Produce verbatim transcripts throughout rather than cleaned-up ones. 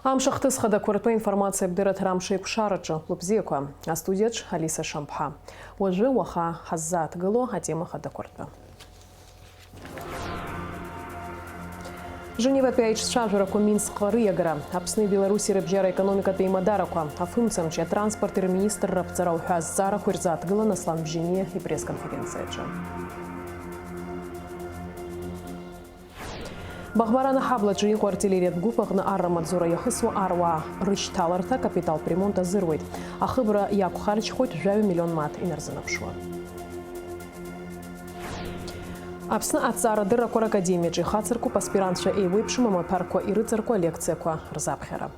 Амш ахҭыс хадақәа ртәы аинформациа абдырраҭара амш еиқәшараҿы лыбзиақәа. Астудиаҿ Алиса Шамԥҳа. Уажәы, уаха ҳаззааҭгыло атема хадақәа ртәы. Женеватәи аиҿцәажәарақәа Минскҟа рыиагара, Аԥсни Беларуси рыбжьара аекономикатә еимадарақәа, афымцамчи атранспорти рминистрра аԥҵара уҳәа азҵаарақәа ирзааҭгылан Аслан Бжьаниа ипресс-конференциаҿы. Баӷбарана ҳаблаҿы иҟоу артиллериатә гәыԥ аҟны арра маҵзура иахысуа аруаа рышьҭаларҭа капиталтә ремонт азыруеит. Ахыбра иақәхарџьхоит жәаҩа миллион мааҭ инарзынаԥшуа. Аԥсны аҭҵаарадыррақәа ракадемиаҿы ихацыркуп аспирантцәа еиуеиԥшым амаҭәарқәа ирыҵаркуа алекциақәа рзаԥхьара.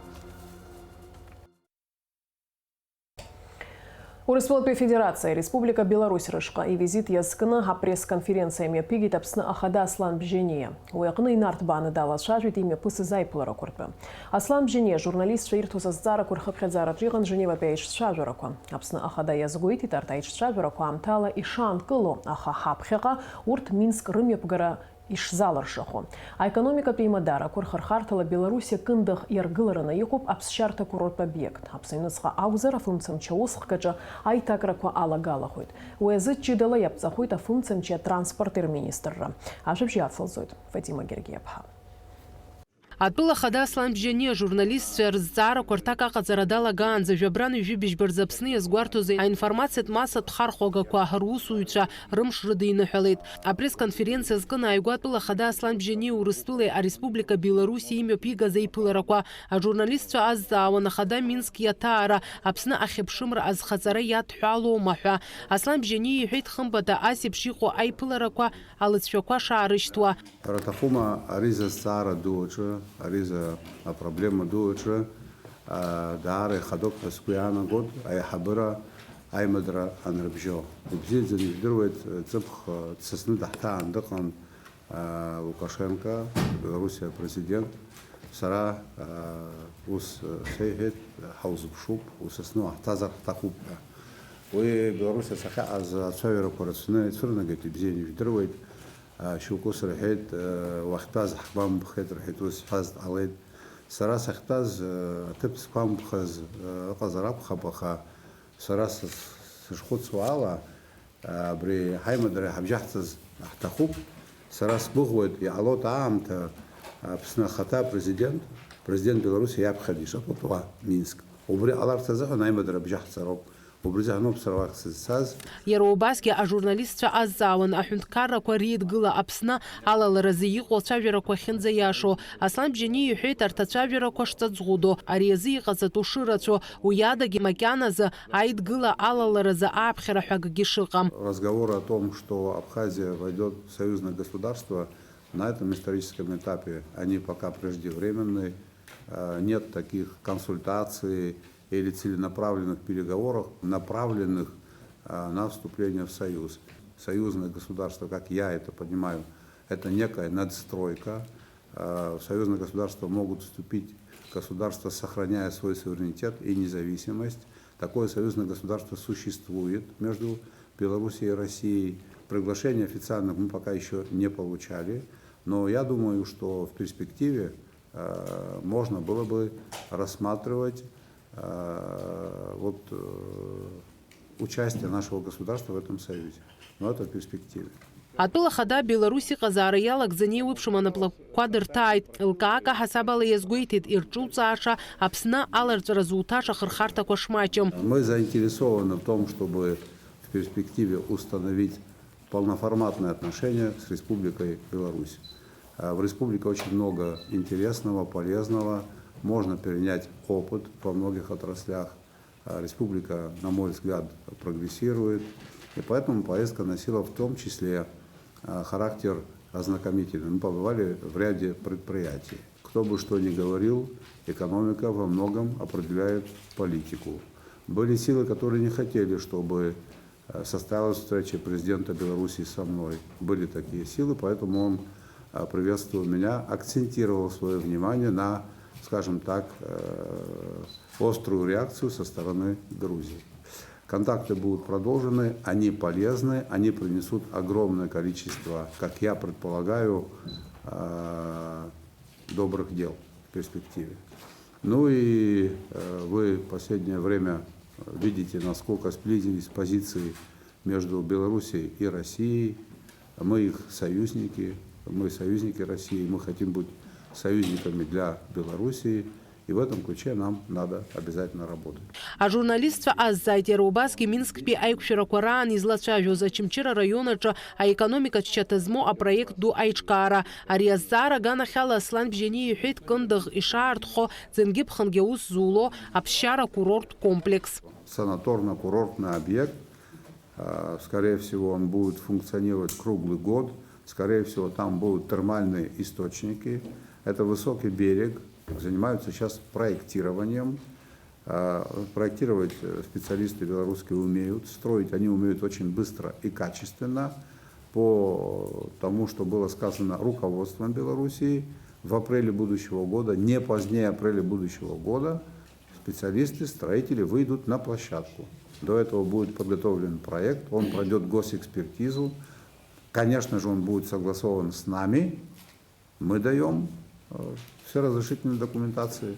Урыстәылатәи Афедерациа, Республика Беларусь рышҟа ивизит иазкны апресс-конференциа мҩаԥигеит Аԥсны Ахада Аслан Бжьаниа. Уи аҟны инарҭбааны далацәажәеит имҩаԥысыз аиԥыларақәа ртәы. Аслан Бжьаниа ажурналистцәа ирҭоз азҵаарақәа рхыԥхьаӡараҿы иҟан Женеватәи аиҿцәажәарақәа. Аԥсны Ахада иазгәеиҭеит, арҭ аиҿцәажәарақәа аамҭала ишаанкылоу, аха ҳаԥхьаҟа урҭ Минск рымҩаԥгара ишзалыршахо. Аекономикатә еимадарақәа рхырхарҭала Беларуси акындыӷ иаргылараны иҟоуп аԥсшьарҭа курорттә обиект. Аԥсны аҩныҵҟа акәзар, афымцамч аусхкаҿы аиҭакрақәа алагалахоит. Уи азы ҷыдала иаԥҵахоит афымцамчи атранспорти рминистрра. Ажәабжь иацылҵоит Фатима Гергиаԥҳа. Атәыла ахада Аслан Бжьаниа ажурналистцәа рызҵаарақәа рҭак аҟаҵара далагаанӡа жәабран ҩажәи быжьба рзы Аԥсны иазгәарҭоз аинформациатә массатә хархәагақәа русуҩцәа рымш рыдиныҳәалеит. Апресс-конференциа азкын ааигәа атәыла ахада Аслан Бжьаниа Урыстәылеи Ареспублика Белоруссиеи имҩаԥигаз аиԥыларақәа, ажурналистцәа азҵаауан, ахада Минск иаҭаара Аԥсны ахьыԥшымра азхаҵара иадҳәалоума ҳәа. Аслан Бжьаниа иҳәеит, хымԥада ас еиԥш иҟоу аиԥыларақәа алыҵшәақәа шаарышьҭуа. Ҳәара аҭахума, ари зызҵаара ду аҿы, ари за апроблема ду аҿы, аа, даара ихадоуп ҳәа сгәы иаанагоит аиҳабыра аимадара анрыбжьо. Ибзиаӡаны ижәдыруеит, ҵыԥх дсасны даҳҭаан дыҟан, аа, Лукашенко, Белоруссиа апрезидент. Сара, аа, ус сеиҳәеит, ҳаузыԥшуп, усасны уаҳҭазар ҳҭахуп ҳәа. Уи Белоруссиа сахьаҟаз ацәажәарақәа рацәаны ицәырнагеит, ибзианы ижәдыруеит. Шьоукы ус рҳәеит, уахьтәаз ҳгәамԥхеит рҳәеит, ус сҳәазт ҟалеит. Сара сахьтәаз, аҭыԥ сгәамԥхаз ыҟазар акәхап, аха сара сышхәыцуа ала, абри ҳаимадара иҳабжьаҳҵаз ҳҭахуп. Сара сгәыӷуеит, иҟалоит аамҭа Аԥсны ахаҭа апрезидент, президент Беларуси иаԥхьа дишаԥатәуа Минск. Убри ҟаларц азыҳәан аимадара абжьаҳҵароуп. Убри заҳноуп сара уахь сызцаз. Иара убасгьы ажурналистцәа азҵаауан аҳәынҭқаррақәа реидгыла Аԥсны алаларазы иҟоу ацәажәарақәа ахьынӡаиашоу. Аслан Бжьаниа иҳәеит, арҭ ацәажәарақәа шҵаҵӷәыдо, ари азы иҟаҵатәу шырацәоу, уи адагьы макьаназы аидгыла алаларазы ааԥхьара ҳәа акгьы шыҟам. Разговоры о том, что Абхазия войдёт в союзное государство, на этом историческом этапе они пока преждевременные. Э, нет таких консультаций или целенаправленных переговоров, направленных, э, на вступление в Союз. Союзное государство, как я это понимаю, это некая надстройка. Э, в союзное государство могут вступить государства, сохраняя свой суверенитет и независимость. Такое союзное государство существует между Белоруссией и Россией. Приглашений официальных мы пока ещё не получали, но я думаю, что в перспективе, э, можно было бы рассматривать, э, вот, э, участие нашего государства в этом союзе. Но это в перспективе. Атәыла хада Беларусь иҟазаара иалагӡаны еиуеиԥшым анаплакқәа дырҭааит. Лкаак аҳасаб ала иазгәеиҭеит, ирҿуҵааша Аԥсны аларҵәара зуҭаша ахырхарҭақәа шмаҷым. Мы заинтересованы в том, чтобы в перспективе установить полноформатные отношения с Республикой Беларусь. Э, в республике очень много интересного, полезного, можно перенять опыт во многих отраслях. Э, республика, на мой взгляд, прогрессирует, и поэтому поездка носила в том числе, э, характер ознакомительный. Мы побывали в ряде предприятий. Кто бы что ни говорил, экономика во многом определяет политику. Были силы, которые не хотели, чтобы, э, состоялась встреча президента Беларуси со мной. Были такие силы, поэтому он, э, приветствовал меня, акцентировал своё внимание на, скажем так, э, острую реакцию со стороны Грузии. Контакты будут продолжены, они полезны, они принесут огромное количество, как я предполагаю, э, добрых дел в перспективе. Ну и э, вы в последнее время видите, насколько сблизились позиции между Белоруссией и Россией. Мы их союзники, мы союзники России, мы хотим быть союзниками для Белоруссии. И в этом ключе нам надо обязательно работать. Ажурналистцәа азҵааит, иара убасгьы Минсктәи аиқәшәарақәа раан излацәажәоз Очамчыра араион аҿы аекономикатә шьаҭа змоу апроект ду аиҿкаара. Ари азҵаара аганахьала Аслан Бжьаниа иҳәеит, Кындыӷ ишаарҭхо ӡынгьы-ԥхынгьы аус зуло аԥсшьара курорттә комплекс. Санаторно-курортный объект. Э, скорее всего, он будет функционировать круглый год. Скорее всего, там будут термальные источники. Это высокий берег. Занимаются сейчас проектированием. Э, проектировать э, специалисты белорусские умеют. Строить они умеют очень быстро и качественно. По тому, что было сказано руководством Белоруссии, в апреле будущего года, не позднее апреля будущего года, специалисты, строители выйдут на площадку. До этого будет подготовлен проект, он пройдет госэкспертизу. Конечно же, он будет согласован с нами. Мы даем э, все разрешительные документации.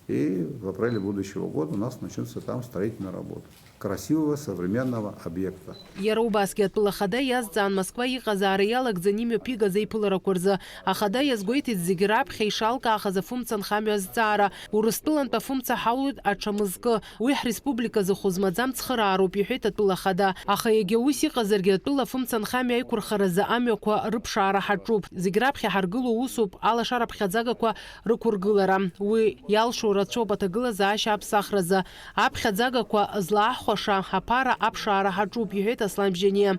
И в апреле будущего года у нас начнутся там строительные работы красивого современного объекта. Иара убасгьы атәыла ахада иазҵаан Москва иҟазаара иалагӡаны имҩаԥигаз аиԥыларақәа рзы. Ахада иазгәеиҭеит зегь раԥхьа ишалкаахаз афымца нхамҩа азҵаара. Урыстәылантә афымца ҳаулоит аҽа мызкы. Уи ҳреспублика зыхәо змаӡам цхыраароуп, иҳәеит атәыла ахада. Аха иагьа ус иҟазаргьы, атәыла афымца нхамҩа аиқәырхаразы амҩақәа рыԥшаара ҳаҿуп. Зегь раԥхьа ҳаргыло усуп алашара ԥхьаӡагақәа рықәыргылара. Уи иалшо рацәоуп аҭагылазаашьа аԥсахразы. Аԥхьаӡагақәа злааҳхәаша аԥара аԥшаара ҳаҿуп, иҳәеит Аслан Бжьаниа.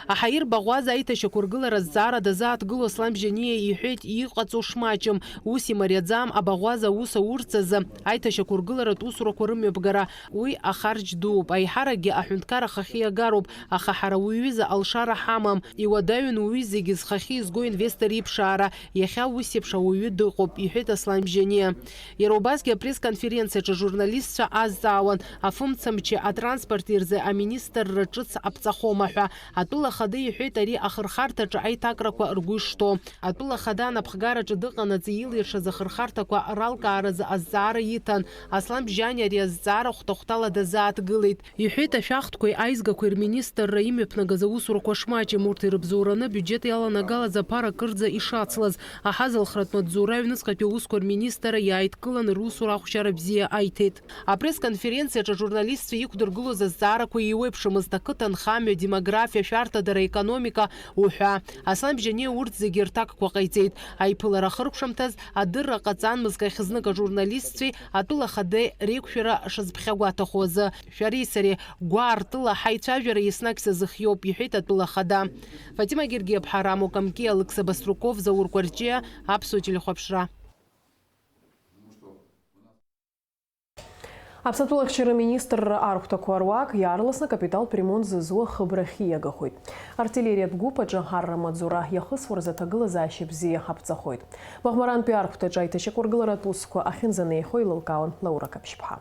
Аҳаирбаӷәаза аиҭашьақәыргылара азҵаара дазааҭгыло Аслан Бжьаниа иҳәеит, иҟаҵоу шмаҷым, ус имариаӡам, абаӷәаза аус аурц азы аиҭашьақәыргыларатә усурақәа рымҩаԥгара, уи ахарџь дууп, аиҳаракгьы аҳәынҭқар ахахьы иагароуп, аха ҳара уи ҩыза алшара ҳамам, иуадаҩын уи зегьы зхахьы изго инвестор иԥшаара, иахьа ус еиԥш ауаҩы дыҟоуп, иҳәеит Аслан Бжьаниа. Иара убасгьы апресс-конференциаҿы ажурналистцәа азҵаауан, афымцамчи атранспорти рзы аминистрра ҿыц аԥҵахома ҳәа. Атәыла ахада иҳәеит ари ахырхарҭаҿы аиҭакрақәа ргәы ишҭоу. Атәыла ахада анапхгараҿы дыҟанаҵы илиршаз ахырхарҭақәа ралкааразы азҵаара иҭан. Аслан Бжьаниа ари азҵаара хәҭа-хәҭала дазааҭгылеит. Иҳәеит ашәахтәқәеи аизгақәеи рминистрра имҩаԥнагаз аусурақәа шмаҷым, урҭ ирыбзоураны абиуџьет иаланагалаз аԥара акырӡа ишацлаз. Аҳазалхратә маҵзура аҩныҵҟатәи аусқәа рминистрра иааидкыланы русура ахәшьара бзиа аиҭеит. Апресс-конференциаҿы ажурналистцәа иқәдыргылоз азҵаарақәа еиуеиԥшымызт, ақыҭанхамҩа, демографиа, шәарҭадара, аекономика уҳәа. Аслан Бжьаниа урҭ зегьы рҭакқәа ҟаиҵеит. Аиԥылара ахыркәшамҭаз адырра ҟаҵан мызкахь знык ажурналистцәеи атәыла ахадеи реиқәшәара шазԥхьагәаҭахо азы. Шәареи сареи гәаартыла ҳаицәажәара еснагь сазыхиоуп, иҳәеит атәыла ахада. Фатима Гергиаԥҳа, Рамо Камкиа, Алықьса Баструков, Заур Кәарҷиа, Аԥсуа телехәаԥшра. Аԥсатәыла ахьчара министрра архәҭақәа руак иаарласны капиталтә ремонт зызуа хыбрахь ииагахоит. Артиллериатә гәыԥ аҿы арра маҵзура иахысуа рзы аҭагылазаашьа бзиа аԥҵахоит. Баӷмарантәи архәҭаҿы аиҭашьақәыргыларатә усқәа ахьынӡанеихо еилылкаауан Лаура Қаԥшьԥҳа.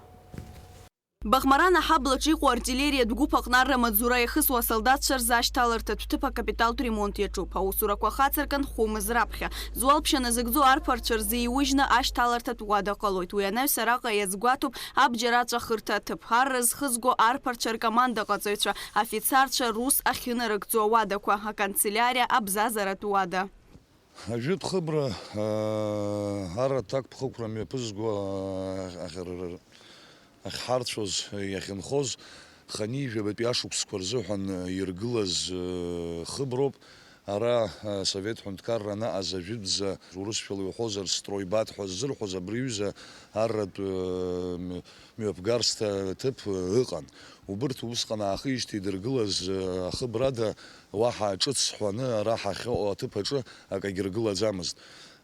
Баӷмаран аҳаблаҿ иҟоу артиллериатә гәыԥ аҟны арра маҵзура иахысуа асолдаҭцәа рзы ашьҭаларҭатә ҭыԥ акапиталтә ремонт иаҿуп. Аусурақәа ахацыркын хәымз раԥхьа. Зуалԥшьа назыгӡо арԥарцәа рзы иужьны ашьҭаларҭатә уада ҟалоит. Уи анаҩс араҟа иазгәаҭоуп абџьар аҵәахырҭа аҭыԥ. Арра зхызго арԥарцәа ркомандаҟаҵаҩцәа, афицарцәа рус ахьынарыгӡо ауадақәа, аканцелиариа, абзазаратә уада. Ажәытә хыбра, аа, арраҭ ақәԥхықәра мҩаԥызго, аа, ахьыр-, ахьҳарцәоз, иахьынхоз, хынҩажәабатәи ашықәсқәа рзыҳәан иргылаз, аа, хыброуп. Ара, аа, Совет ҳәынҭқарра анаҟаз ажәытәӡа, урысшәала иуҳәозар, стройбат ҳәа ззырҳәоз абри аҩыза арратә, аа, мҩаԥгарсҭа ҭыԥ ыҟан. Убырҭ усҟан аахижьҭеи идыргылаз, э, ахыбрада уаҳа ҿыц ҳәаны ара ҳахьыҟоу аҭыԥ аҿы акагьы ргылаӡамызт.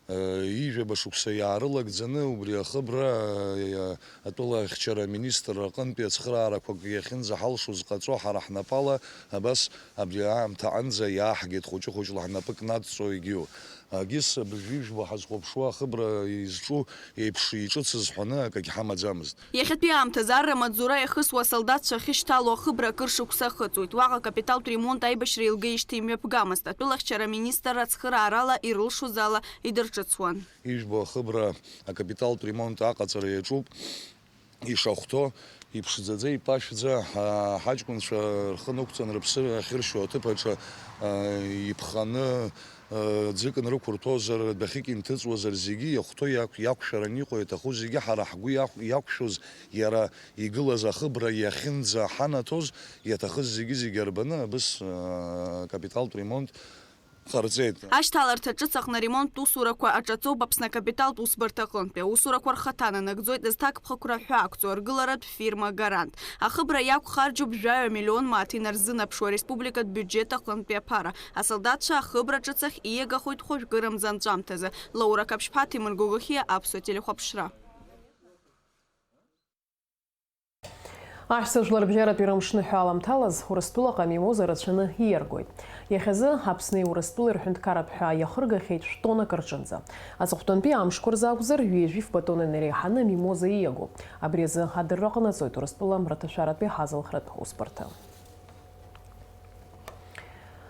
Э, ҩажәаба шықәса иаарылагӡаны убри ахыбра, э, атәыла ахьчара аминистрра аҟынтәи ацхыраарақәак иахьынӡаҳалшоз ҟаҵо ҳара ҳнапала абас абри аамҭа аҟынӡа иааҳгеит хәыҷы-хәыҷла ҳнапы кнадҵо егьиу. Агьыс абыржәы ижәбо ҳазхәаԥшуа ахыбра изҿу еиԥш иҿыцыз ҳәаны акагь ҳамаӡамызт. Иахьатәи аамҭазы арра амаҵзура иахысуа асолдаҭцәа ахьышьҭало ахыбра акыр шықәса ахыҵуеит. Уаҟа акапиталтә ремонт аибашьра еилгеижьҭеи имҩаԥгамызт. Атәылахьчара аминистрра ацхыраарала ирылшоз ала идырҿыцуан. Ижәбо ахыбра акапиталтә ремонт аҟаҵара иаҿуп. Ишахәҭоу, иԥшӡаӡа, иԥашәӡа, ҳа-, ҳаҷкәынцәа рхы нықәҵан рыԥсы ахьыршьо аҭыԥ аҿы, а, иԥханы, а, ӡык нрықәырҭәозар, адәахьык инҭыҵуазар, зегьы иахәҭоу иақә-, иақәшәараны иҟоу, иаҭаху зегьы ҳара ҳгәы иахә-, иақәшәоз, иара игылаз ахыбра иахьынӡаҳанаҭоз, иаҭахыз зегьы-зегьы арбаны, абыс, а, капиталтә ремонт ҟарҵеит. Ашьҭаларҭа ҿыц аҟны аремонттә усурақәа аҿаҵоуп Аԥсны акапиталтә усбарҭа аҟынтәи. Аусурақәа рхаҭа нанагӡоит зҭакԥхықәра ҳәаақәҵоу аргыларатә фирма Гарант. Ахыбра иақәхарџьуп жәаҩа миллион мааҭ инарзынаԥшуа ареспубликатә биуџьет аҟынтәи аԥара. Асолдаҭцәа ахыбра ҿыц ахь ииагахоит хәажәкырамза анҵәамҭазы. Лаура Каԥшьԥҳа, Ҭемыр Гогохиа, Аԥсуа телехәаԥшра. Аҳәса жәларбжьаратәи рымшныҳәа аламҭалаз Урыстәылаҟа амимоза рацәаны ииаргоит. Иахьазы Аԥсни Урыстәылеи рҳәынҭқарратә ҳәаа иахыргахьеит шәтоннак рҿынӡа. Аҵыхәтәантәи амшқәа рзы акәзар, ҩажәи фба тонна инареиҳаны амимоза ииагоуп. Абри азы адырра ҟанаҵоит Урыстәыла мраҭашәаратәи ҳазалхратә усбарҭа.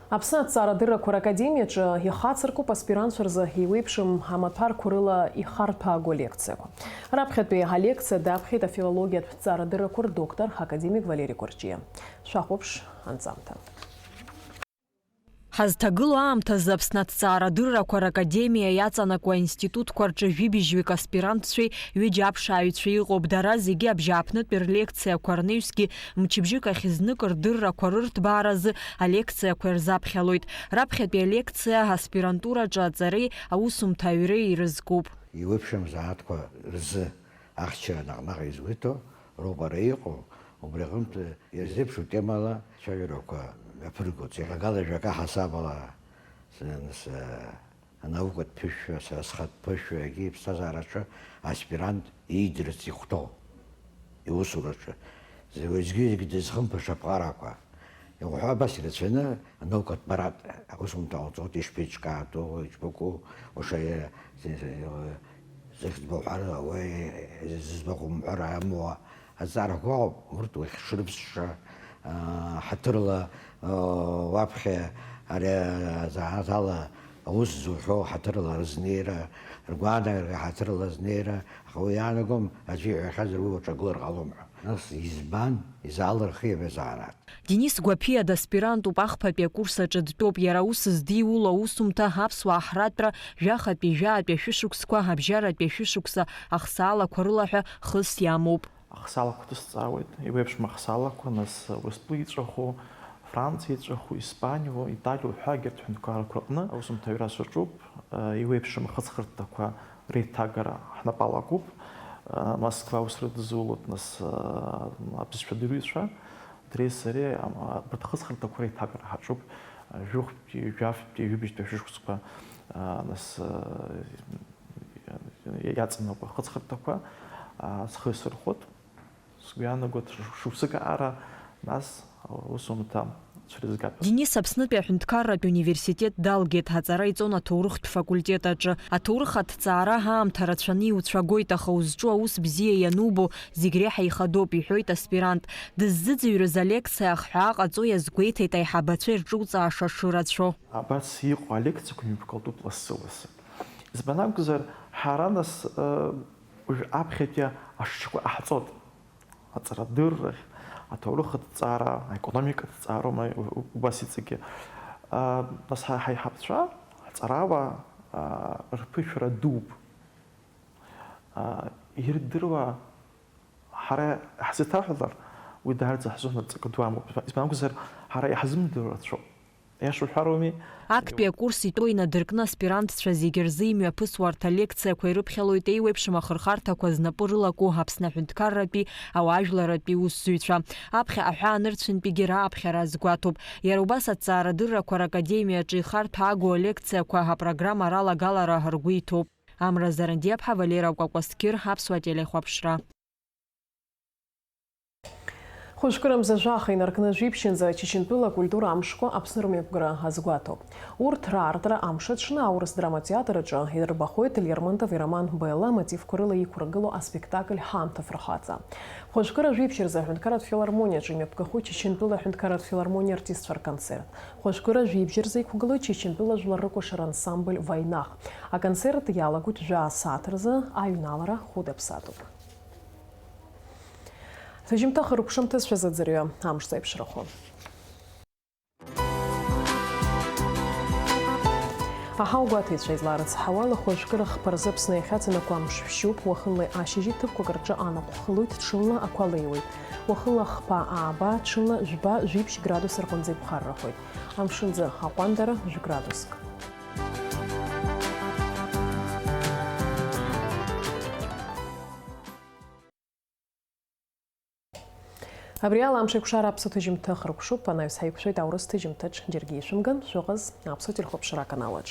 Аԥсны аҭҵаарадыррақәа ракадемиаҿы ихацыркуп аспирантцәа рзы еиуеиԥшым амаҭәарқәа рыла ихарҭәааго алекциақәа. Раԥхьатәи алекциа даԥхьеит афилологиатә ҭҵаарадыррақәа рдоктор, академик Валери Кәарҷиа. Шәахәаԥш анҵамҭа. Ҳазҭагылоу аамҭазы Аԥсны аҭҵаарадыррақәа ракадемиа иаҵанакуа аинститутқәа рҿы жәибжьҩык аспирантцәеи ҩыџьа аԥшааҩцәеи ыҟоуп. Дара зегьы абжьааԥнытәи рлекциақәа рнаҩсгьы мчыбжьык ахь знык рдыррақәа рырҭбааразы алекциақәа ирзаԥхьалоит. Раԥхьатәи алекциа аспирантураҿы аҵареи аусумҭа аҩреи ирызкуп. Еиуеиԥшым азанааҭқәа рзы ахьчара наҟ-наҟ изгәеиҭо роуп ара иҟоу, убри аҟынтә ирзеиԥшу темала ацәажәарақәа мҩаԥыргоит. Иахьагала жәака ҳасабала, с-, с-, анаукатә ԥышәа, сара схатә ԥышәагьы иԥсҭазаараҿы аспирант иидырц ихәҭоу иусураҿы. Уеизгьы-зегьы дызхымԥаша аԥҟарақәа. Иуҳәо абас ирацәаны анаукатә парад аусумҭа ҟалҵоит, ишԥеиҿкаатәу, иџьбаку, уаша, захьӡбахә ҳәара, уи зыӡбахә умҳәар амуа, азҵаарақәа ыҟоуп, урҭ уахь шрыԥсша, аа, ҳаҭырла, аа, уаԥхьа ари азанааҭ ала аус зухьоу ҳаҭырла рызнеира, ргәаанагарақәа ҳаҭырла рызнеира, аха уи иаанагом аӡәы иҳәахьазар уи уаҿагылар ҟалом ҳәа. Нас избан изаалырхи абри азанааҭ? Денис Гәаԥиа даспирантуп, ахԥатәи акурс аҿы дтәоуп. Иара аус здиуло аусумҭа аԥсуаа ҳратәра жәахатәи жәаатәи ашәышықәсқәа, абжьаратәи ашәышықәса ахсаалақәа рыла ҳәа хыс иамоуп. Ахсаалақәа ҭысҵаауеит, еиуеиԥшым ахсаалақәа, нас Урыстәыла иҵәаху, Франциа иҵәаху, Испаниоу, Италиоу ҳәа егьырҭ ҳәынҭқаррақәа рҟны аусумҭаҩра саҿуп, еиуеиԥшым ахыҵхырҭақәа реиҭагара ҳнапы алакуп. Москва аусура дызулоит, нас, абызшәа дырҩцәа, дареи сареи, абарҭ ахыҵхырҭақәа реиҭагара ҳаҿуп, жәохәтәи, жәафтәи, жәибжьтәи ашәышықәсқәа, нас, иаҵанакуа ахыҵхырҭақәа, схы исырхәоит. Сгәы иаанагоит, ш-, шықәсык аҟара, нас, аусумҭа цәырызгап. Денис Аԥснытәи аҳәынҭқарратә университет далгеит, аҵара иҵон аҭоурыхтә факультет аҿы. Аҭоурых аҭҵаара аамҭа рацәаны иуцәагоит, аха узҿу аус бзиа ианубо, зегь реиҳа ихадоуп, иҳәоит аспирант. Дыззыӡырҩыз алекциа ахҳәаа ҟаҵо иазгәеиҭеит аиҳабацәа ирҿуҵааша шырацәоу. Абас иҟоу алекциақәа мҩаԥгатәуп лассы-лассы. Избан акәзар, ҳара нас, э, уажә аԥхьатәи ашшақәа ҟаҳҵоит. Аҵарадыррахь, аҭоурых аҭҵаара, аекономика аҭҵаароума, у-, у-, убас иҵегьы. А, нас ҳа-, ҳаиҳабацәа, ҳҵарауаа, а, рԥышәара дууп. А, ирдыруа, ҳара иаҳзеиҭаҳәалар, уи даараӡа ҳзыҳәан ҵакы ду амоуп. Избан акәзар, ҳара иаҳзымдыруа рацәоуп. Иаша уҳәароуми? Актәи акурс итәоу инадыркны аспирантцәа зегьы рзы имҩаԥысуа арҭ алекциақәа ирыԥхьалоит еиуеиԥшым ахырхарҭақәа знапы рылаку Аԥсны аҳәынҭқарратәи, ауаажәларратәи усзуҩцәа. Аԥхьа аҳәаанырцәынтәигьы рааԥхьара азгәаҭоуп. Иара убас аҭҵаарадыррақәа ракадемиаҿы ихарҭәаагоу алекциақәа апрограмма ралагалара ргәы иҭоуп. Амра Зарандиаԥҳа, Валера Кәакәасқьыр, Аԥсуа телехәаԥшра. Хәажәкырамза жәаха инаркны жәиԥшьынӡа Чечентәыла акультура амшқәа Аԥсны рымҩаԥгара азгәаҭоуп. Урҭ раартра амш аҽны аурыс драматеатр аҿы ирбахоит Лермонтов ироман Белла амотивқәа рыла иқәыргылоу аспектакль Ҳамҭа фырхаҵа. Хәажәкыра жәиԥшь рзы аҳәынҭқарратә филармониаҿы имҩаԥгахоит Чечентәыла аҳәынҭқарратә филармониа артистцәа рконцерт. Хәажәкыра жәибжь рзы иқәгылоит Чечентәыла жәлар рыкәашара ансамбль Вайнах. Аконцерт иалагоит жәаа сааҭ рзы, аҩналара хәыда-ԥсадоуп. Ҭыжьымҭа хыркәшамҭа шәазыӡырҩы, амш зеиԥшрахо. Аҳауагәаҭеицәа излаарыцҳауа ала, хәажәкыра хԥа рзы Аԥсны иахьацанакуа амш шәшьуп, уахынлеи ашьыжьи ҭыԥқәак рҿы анаҟә хылоит, ҽынла ақәа леиуеит. Уахынла хԥа ааба, ҽынла жәба, жәиԥшь градус рҟынӡа иԥхаррахоит. Амшынӡы аҟәандара жәградуск. Абри ала амш еиқәшара аԥсуа ҭыжьымҭа хыркәшоуп, анаҩс ҳаиқәшәоит аурыс ҭыжьымҭаҿ, џьаргьы ишәымган, шәыҟаз аԥсуа телехәаԥшра аканалаҿ.